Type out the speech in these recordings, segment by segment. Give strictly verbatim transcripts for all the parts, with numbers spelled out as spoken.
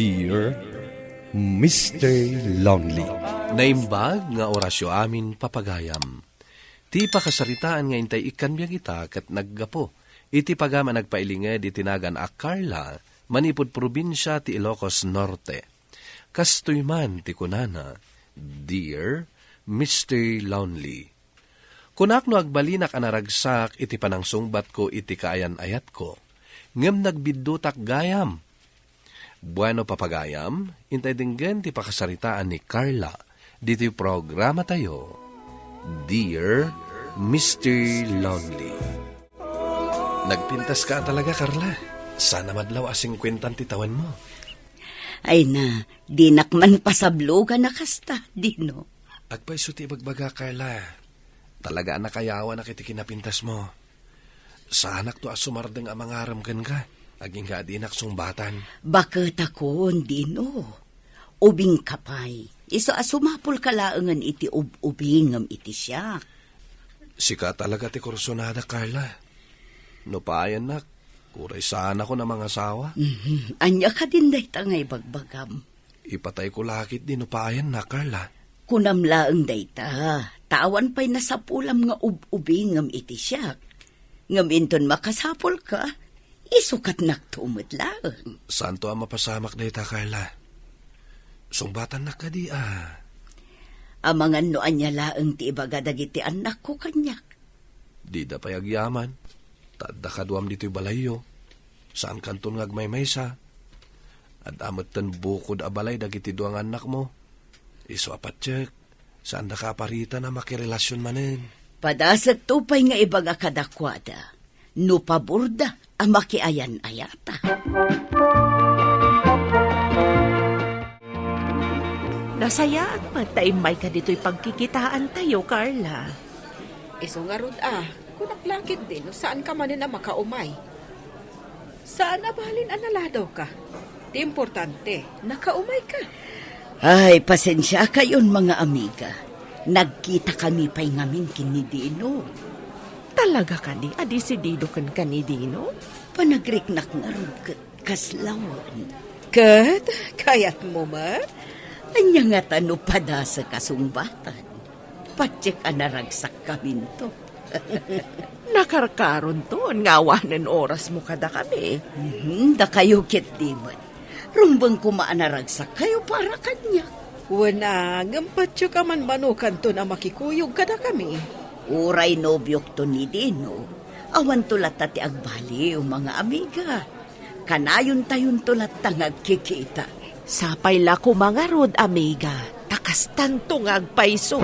Dear Mister Lonely. Naimbag nga orasyo amin, papagayam. Ti pakasaritaan nga intay ikkan biag ita ket naggapu iti pagam a nagpailinged iti nagan a Carla manipud probinsia ti Ilocos Norte. Kastoy man ti kunana, "Dear Mister Lonely, kunak no agbalinak a naragsak iti panangsungbatko iti kaayan-ayatko, ngem nagbiddutak gayam." Bueno, papagayam, intay denggen ti pakasaritaan ni Carla ditoy programatayo, Dear Mister Lonely. Nagpintas ka talaga, Carla. Sana madlaw a singkuentan ti tawenmo. Ay na, dinak man pasablogan a kasta, Dino. Agpayso ti ibagbaga, Carla. Talaga a nakayawanak iti kinapintasmo. Saanakto a sumardeng a mangarem kenka, agingga a dinak sungbatan. Baketakon, Dino. Ubingka pay. Isu a sumapulka laengen iti ub-ubingem iti siak. Sika talaga ti kursunada, Carla. No payennak, uray saanakon a mangasawa. Mhm. Ania kadin dayta nga ibagbagam? Ipatayko la ketdi no payennak, Carla. Kunam laeng dayta, ta awan pay nasapulam nga ub-ubingem iti siak. Ngem inton makasapulka, isukat nakto met laeng. Saanto a mapasamak dayta, Carla. Sungbatannak kadi a. Amangan no ania laeng ti ibaga dagiti annakko kaniak. Dida pay agyaman, ta adda kaduam ditoy balayyo. Saankanton nga agmaymaysa. Adda metten bukod a balay dagiti dua nga annakmo. Isu a patiek, saandaka a paritan a makirelasion manen. Padasekto pay nga ibaga kadakuada, no paborda a makiayan-ayata. Nasayaat met ta immayka ditoy pagkikitaantayo, Carla. Isu ngarud a, kunak la ketdi no saanka manen a makaumay. Saan a balin a naladawka. Ti importante, nakaumayka. Ay, pasensiakayon, mga amiga. Nagkitakami pay ngamin ken ni Dino. Talaga kadi a desidido kenka ni Dino? Panagriknak ngarud ket kaslawan. Ket kayatmo met? Ania ngata no padasek a sungbatan? Patiek a naragsakkaminto. Nakarkaronton nga awanen orasmo kadakami. Mhm, dakayo ketdi met. Rumbeng koma a naragsakkayo para kaniak. Wen a, ngem patiek a manmanokanton a makikuyog kadakami. Uray nobiokto ni Dino, awanto latta ti agbaliw, mga amiga. Kanayontayonto latta nga agkikita. Sapay la koma ngarud, amiga, ta kastanto nga agpayso.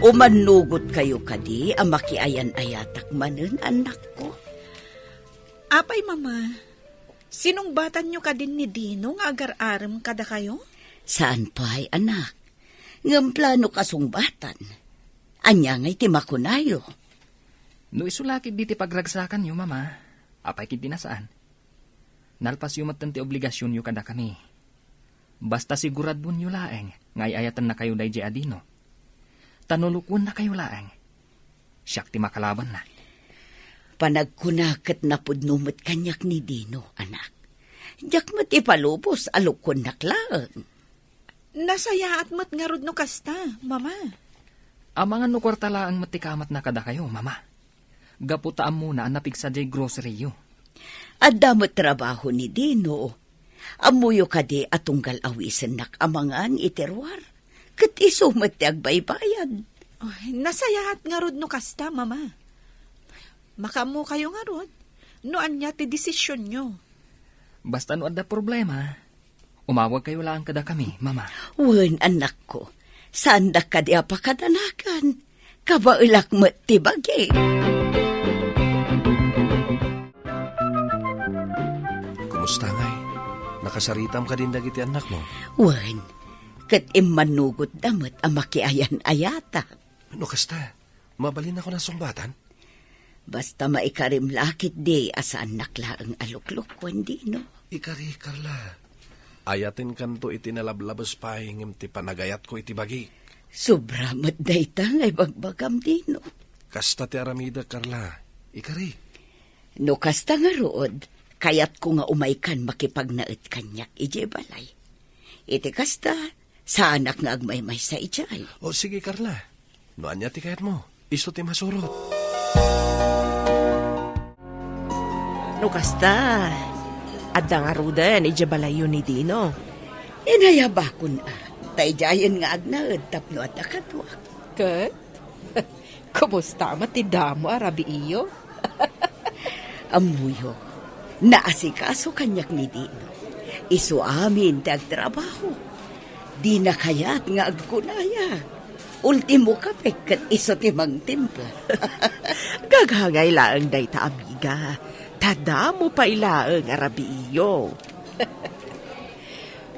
Umannugotkayo kadi a makiayan-ayatak manen, annakko? Apay, Mama, sinungbatanyo kadin ni Dino nga agar-arem kadakayo? Saan pay, anak. Ngem planok a sungbatan. Ania ngay ti makunayo? No isu la ketdi ti pagragsakanyo, Mama, apay ketdi a saan? Nalpasyo metten ti obligasionyo kadakami. Basta siguradonyo laeng nga ay-ayatennakayo daydiay a Dino. Ta no lukuennakayo laeng, siak ti makalabanna. Panagkuna ket napudno met kaniak ni Dino, anak. Diak met ipalubos a lukuennak laeng. Nasayaat met ngarud no kasta, Mama. Amangan no kuarta laeng met ti kamatna kadakayo, Mama. Gapu ta ammona a napigsa diay groceryyo. Adda met trabaho ni Dino. Ammoyo kadi a tunggal awisennak a mangan iti ruar. Ket isu met ti agbaybayad. Ay, nasayaat ngarud no kasta, Mama. Makaammokayo ngarud no ania ti desisionyo. Basta no adda problema, umawagkayo laeng kadakami, Mama. Wen, annakko, saandak kadi a pakadanagan. Kabaelak met ti bagi. Kumusta ngay? Nakasaritam kadin dagiti annakmo? Wen, ket immannugotda met a makiayan-ayatak. No kasta, mabalinakon a sungbatan? Basta maikarim la ketdi a saannak laeng a luklukuen, Dino. Ikari, Carla. Ayatenkanto iti nalablabes pay ngem ti panagayatko iti bagik. Sobra met dayta nga ibagbagam, Dino. Kasta ti aramidek, Carla. Ikari. No kasta ngarud, kayatko nga umaykan makipagnaed kaniak idiay balay. Iti kasta, saanak nga agmaymaysa idiay. O, sige, Carla. No ania ti kayatmo, isu ti masurot. No kasta, adda ngaruden idiay balayyo ni Dino. Inayabakon a, ta idiayen nga agnaed tapno adda kaduak. Ket? Kumusta met ti damo a rabiiyo? Ammoyo, naasikaso kaniak ni Dino. Isu amin ti agtrabaho. Dina kayat nga agkunaya. Ultimo kape ket isu ti mangtimpla. Gagangay laeng dayta, amiga. Ta damo pay laeng a rabiiyo.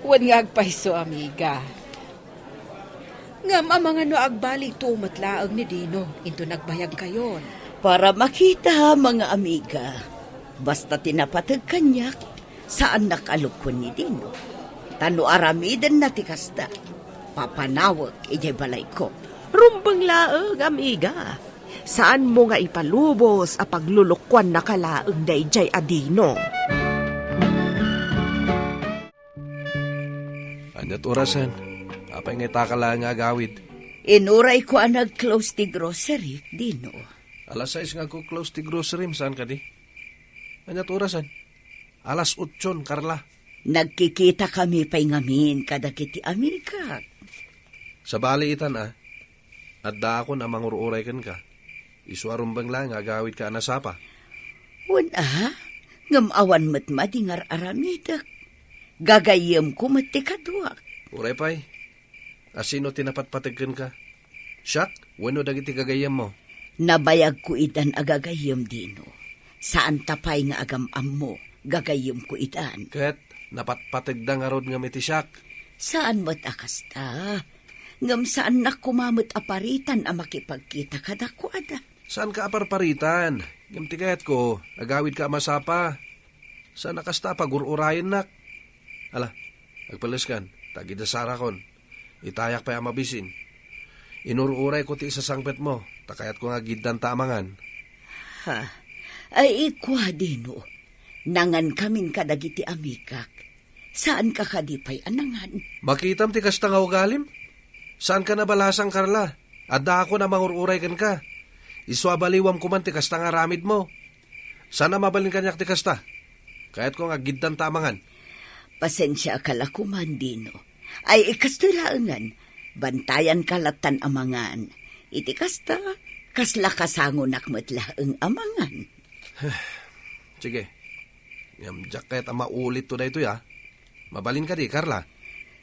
Wen nga agpayso, amiga. Ngem amangan no agbaligto met laeng ni Dino inton nagbayagkayon. Para makita, mga amiga, basta ti napateg kaniak, saannak a lukon ni Dino. Ta no aramidenna ti kasta, papanawek idiay balayko. Rumbeng laeng, amiga. Saanmo nga ipalubos a paglulukuannaka laeng daydiay a Dino. Ania't orasen? Apay nga itaka laeng nga agawid? Inurayko a nag-close ti grocery, Dino. Alas sais nga agko-close ti grocery, saan kadi? Ania't orasen? Alas otson, Carla. Nagkikitakami pay ngamin kadagiti amigak. Sabali itan a, addaakon a mangur-uray kenka. Isu a rumbeng laeng nga agawidka a nasapa. Wen a, ngem awan met madi nga ar-aramidek. Gagayyemko met ti kaduak. Uray pay, a sino ti napatpateg kenka? Siak wenno dagiti gagayyemmo? Nabayagko idan a gagayyem, Dino. Saanta pay nga agam-ammo, gagayyemko idan. Ket napatpategda ngarud ngem iti siak? Saan met a kasta. Ngem saannak koma met a paritan a makipagkita kadakuada. Saanka a parparitan, ngem ti kayatko, agawidka a masapa. Saan a kasta a pagur-urayennak. Ala, agpaleskan, ta agiddasarakon. Itayak pay a mabisin. Inur-urayko ti isasangpetmo, ta kayatko nga agiddanta a mangan. Ha? Ay, ikua, Dino. Nangankamin kadagiti amigak. Saanka kadi pay a nangan? Makitam ti kasta nga ugalim? Saanka nabalasang, Carla. Addaakon a mangur-uray kenka. Isu a baliwam koman ti kasta nga aramidmo. Saan a mabalin kaniak ti kasta. Kayatko nga agiddanta a mangan. Pasensiaka la koman, Dino. Ay, ikastoy laengen. Bantayanka lattan a mangan. Iti kasta, kasla kasangonak met laeng a mangan. Sige. Ngem diak ket a maulitto daytoy, a. Mabalin kadi, Carla?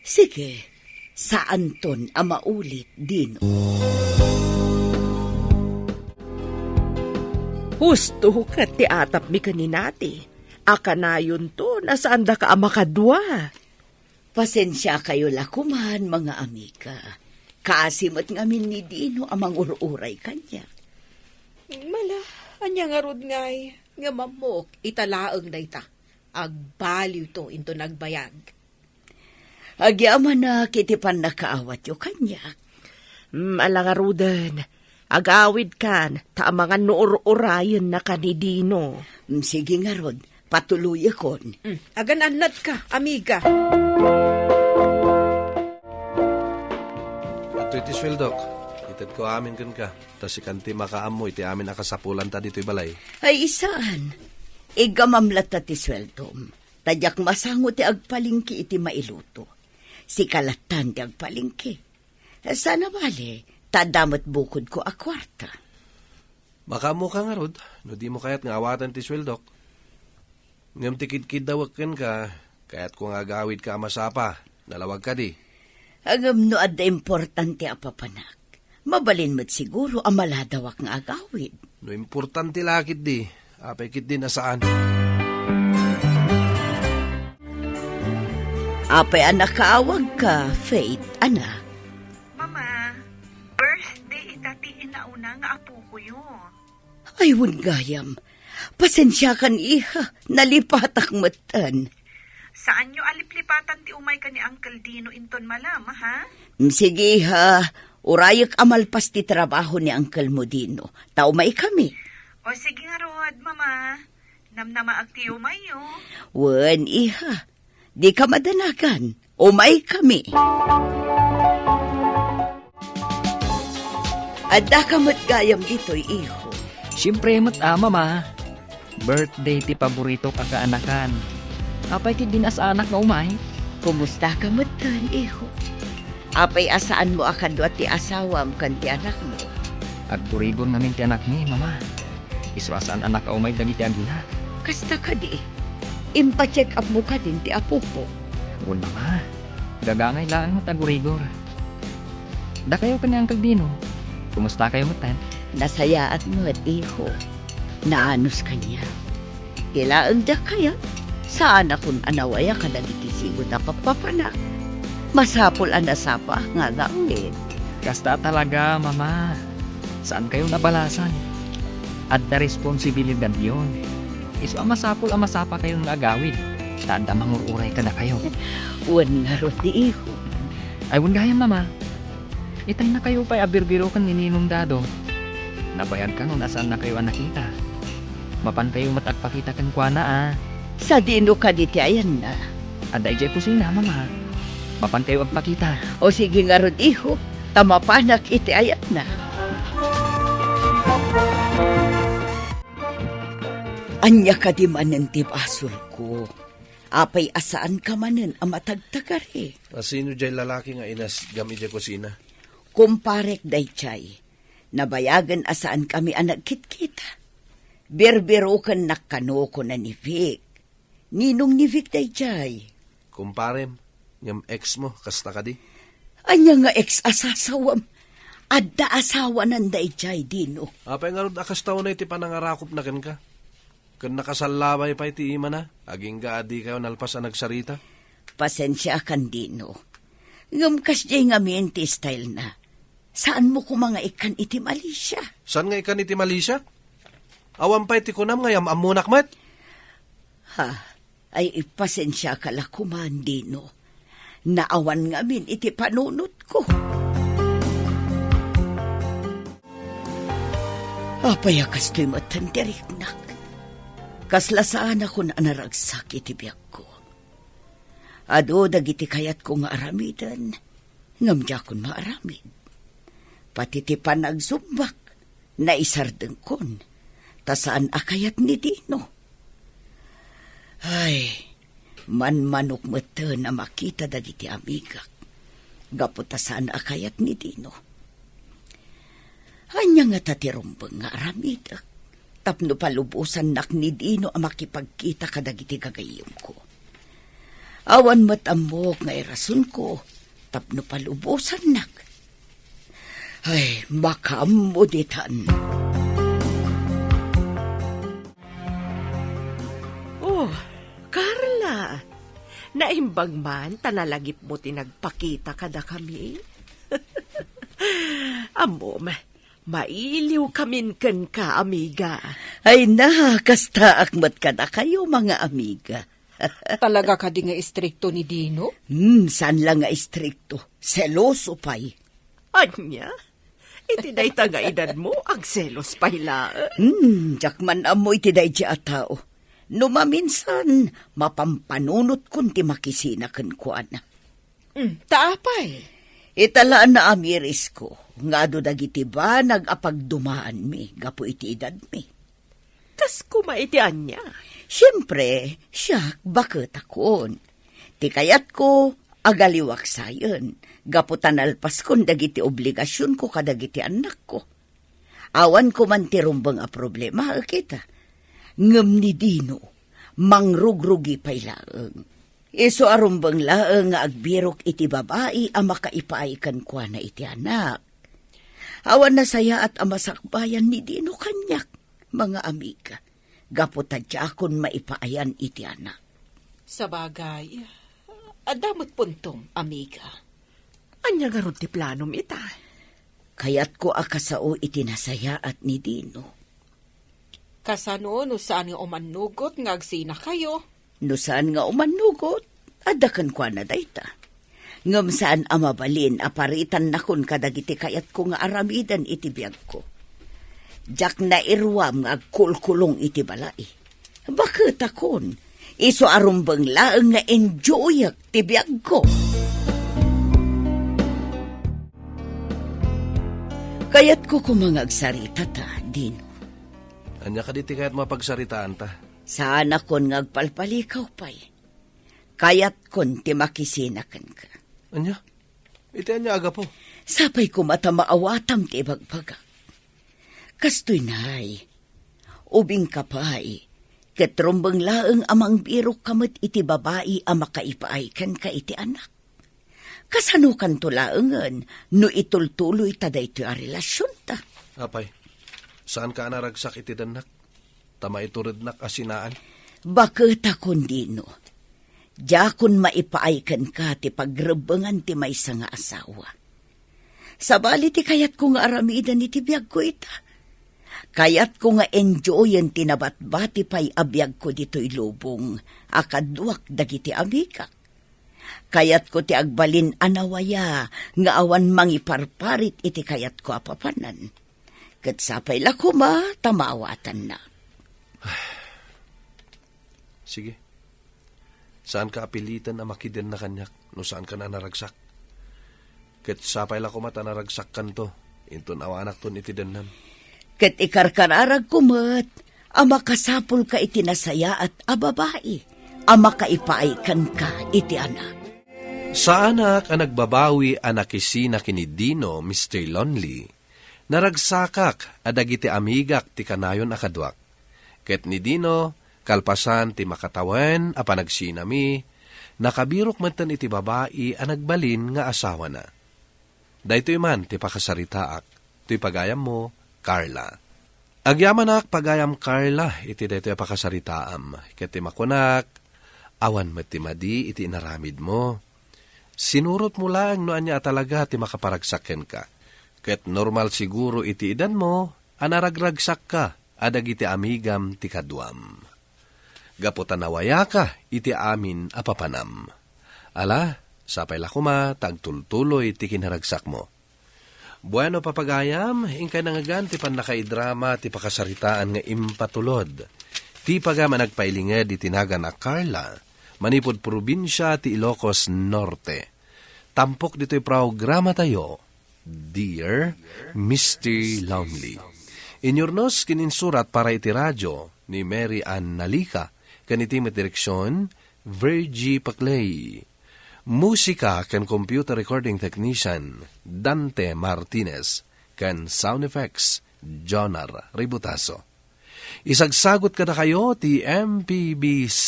Sige, saanton a maulit, Dino. Husto ket ti atapmi ken ni Nati, a kanayonton a saandaka a makadua. Pasensiakayo la koman, mga amiga. Kaasi met ngamin ni Dino a mangur-uray kaniak. Mala, ania ngarud ngay? Ngem ammok, ita laeng dayta. Agbaliwto inton nagbayag. Agyamanak iti pannakaawatyo kaniak. Mm, ala ngaruden, agawidkan, ta amangan no ur-urayennaka ni Dino. Mm, sige ngarud, patuloyekon. Mm, agan-annatka, amiga. Adtoy ti sueldok. Itedko amin kenka, ta sikan ti makaammo iti amin a kasapulanta ditoy balay. Ay, saan. Iggamam latta ti sueldom. Ta diak masango ti agpalengke iti mailuto. Sika lattan ti agpalengke. Saan a bale, ta adda met bukodko a kuarta. Makaammoka ngarud, no dimo kayat nga awaten ti sueldok. Ngem ti kidkiddawek kenka, kayatko nga agawidka a masapa. Nalawag kadi? Ngem no adda importante a papanak, mabalin met siguro a maladawak nga agawid. No importante la ketdi, apay ketdin a saan? Apay a nakaawagka, Faith, anak? Mama, birthday ita ti inauna nga apokoyo. Ay, wen gayam. Pasensiakan, iha. Nalipatak metten. Saanyo a liplipatan ti umayka ni Uncle Dino inton malam, ha? Mm, sige, ha. Urayek a malpas ti trabaho ni Uncle mo Dino. Ta umaykami. O, sige ngarud, Mama. Namnamaak ti umayyo. Wen, iha. Dika madanagan. Umaykami. Addaka met gayam ditoy, iho. Siempre met, a, Mama. Birthday ti paboritok a kaanakan. Apay ti dinak saanak nga umay? Kumustaka metten, iho? Apay a saanmo a kadua ti asawam ken ti anakmo? Agturibor ngamin ti anakmi, Mama. Isu a saan a nakaumay dagiti agina. Kasta kadi, impacheck upmo kadin ti apokmo? Wen, Mama. Gagangay laeng met agurigor. Dakayo ken ni Uncle Dino, kumustakayo metten? Nasayaat met, iho. Naanus kaniak. Ti laeng diak kayat, saanakon a nawaya kadagiti sigud a pappapanak. Masapul a nasapa nga agawid. Kasta talaga, Mama. Saankayon a balasen. Adda responsibilidadyon. Isu a masapul a masapakayon nga agawid, ta adda mangur-uray kadakayo. Wen ngarud, iho. Ay, wen gayam, Mama. Itaynakayo pay a birbiroken ni Ninong Dado. Nabayag kanon a saannakayo a nakita. Mapankayo met agpakita kenkuana, a. Sadino kadi ti ayanna? Adda idiay kusina, Mama. Mapankayo agpakita. O sige ngarud, iho, ta mapanak iti ayanna. Ania kadi manen ti basolko? Apay a saanka manen a matagtagari? A, sino jay lalaki nga inasgam idiay kusina? Kumparek dayjay. Nabayagen a saankami a nagkitkita. Birbirokennak kano, kuna ni Vic. Ninong ni Vic dayjay? Kumparem, ngem ex mo, kasta kadi? Ania nga ex a sasawam? Adda asawanan dayjay, Dino. Apay ngarud a kasta unay ti panangarakopna kenka? Ken nakasallabay pay ti imana, agingga a dikayo nalpas a nagsarita? Pasensiakan, Dino. Ngem kasdiay ngamin ti stylena. Saanmo koma nga ikkan iti malisia. Saan nga ikkan iti malisia? Awan pay ti kunam nga yam-ammonak met? Ha, ay ipasensiaka la koman, Dino. Naawan ngamin iti panunotko. Apay a kastoy metten ti riknak? Kasla saanakon a naragsak iti biagko. Adu dagiti kayatko nga aramiden, ngem diakon maaramid. Pati ti panagsubbak, naisardengkon, ta saan a kayat ni Dino. Ay, manmanok metten a makita dagiti amigak, gapu ta saan a kayat ni Dino. Ania ngata ti rumbeng nga aramidek tapno palubosannak ni Dino a makipagkita kadagiti gagayyemko? Awan met ammok nga irasonko tapno palubosannak. Ay, makaammo ditan. Oh, Carla, naimbag man ta nalagipmo ti nagpakita kadakami. Ammom, mailiwkamin kenka, amiga. Ay na, kastaak met kadakayo, mga amiga. Talaga kadi nga istrikto ni Dino? Hmm, saan la nga istrikto. Seloso pay. Ania? Iti dayta nga edadmo, agselos pay laeng? Hmm, diak man ammo iti daydi a tao. No maminsan, mapampanunot kon ti makisina kenkuana. Hmm, ta apay? Ita la a naamirisko nga adu dagiti banag a pagdumaanmi gapu iti edadmi. Kas koma iti ania? Siempre, siak, baketakon. Ti kayatko, agaliwak sayen, gapu ta nalpaskon dagiti obligasionko kadagiti annakko. Awan koman ti rumbeng a problema, kita. Ngem ni Dino, mangrugrugi pay laeng. Isu a rumbeng laeng nga agbirok iti babai a makaipaay kenkuana iti anak. Awan nasayaat a masakbayan ni Dino kaniak, mga amiga, gapu ta diakon maipaayan iti anak. Sabagay, adda met puntom, amiga. Ania ngarud ti planom ita? Kayatko a kasao iti nasayaat ni Dino. Kasano no saan nga umannugot nga agsinakayo? No saan nga umannugot, adda kenkuana dayta. Ngem saan a mabalin a paritannakon kadagiti kayatko nga aramiden iti biagko. Diak nairuam nga agkulkulong iti balay. Baketakon, isu a rumbeng laeng nga enjoyak ti biagko. Kayatko koma nga agsarita ta, Dino. Ania kadi ti kayatmo a pagsaritaanta? Saanakon nga agpalpalikaw pay. Kayatkon ti makisina kenka. Ania? Iti ania a gapu? Sapay koma ta maawatam ti ibagbagak. Kastoy nay, ubingka pay, ket rumbeng laeng a mangbirokka met iti babai a makaipaay kenka iti anak. Kasanokanto laengen no itultuloyta daytoy a relasionta? Apay, saanka a naragsak iti dennak, ta maiturednak a sinaan? Baketakon, Dino. Diakon maipaay kenka ti pagrebbengan ti maysa nga asawa. Sabali ti kayatko nga aramiden iti biagko ita. Kayatko nga enjoyen ti nabatbati pay a biagko ditoy lubong a kaduak dagiti amigak. Kayatko ti agbalin a nawaya nga awan mangiparparit iti kayatko a papanan. Ket sapay la koma ta maawatanna. Sige. Saanka a piliten a makidenna kaniak no saanka a naragsak. Ket sapay la koma ta naragsakkanto, inton awanakton iti dennam. Ket ikarkararagko met a makasapulka iti nasayaat a babai a makaipaay kenka iti anak. Saanak a nagbabawi a nakisina ken ni Dino, Mister Lonely. Naragsakak a dagiti amigak ti kanayon a kaduak. Ket ni Dino, kalpasan ti makatawen a panagsinami, nakabirok metten iti babai a nagbalin nga asawana. Daytoy man ti pakasaritaak, toy pagayammo, Carla. Agyamanak, pagayam Carla, iti daytoy a pakasaritaam, ket ti makunak, awan met ti madi iti inaramidmo. Sinurotmo laeng no ania a talaga ti makaparagsak kenka. Ket normal siguro iti edanmo a naragragsakka a dagiti amigam ti kaduam. Gapu ta nawayaka iti amin a papanam. Ala, sapay la koma ta agtultuloy ti kinaragsakmo. Bueno, papagayam, inkay nangngegan ti pannakaidrama ti pakasaritaan nga impatulod ti pagayam a nagpailinged iti nagan a Carla, manipud probinsia ti Ilocos Norte. Tampok ditoy programatayo, Dear Mister Lonely. Inyurnos ken insurat para iti radio ni Mary Ann Nalica, ken iti met direksion, Virgie Paclay. Musika ken computer recording technician, Dante Martinez, ken sound effects, Jonar Ributaso. Isagsagut kadakayo ti M P B C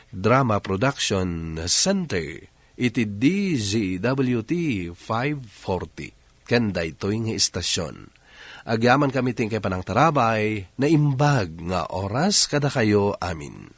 Drama Production Center iti D Z W T five forty ken daytoy nga istasyon. Agyamankami ti inkay panangtarabay, naimbag nga oras kadakayo amin.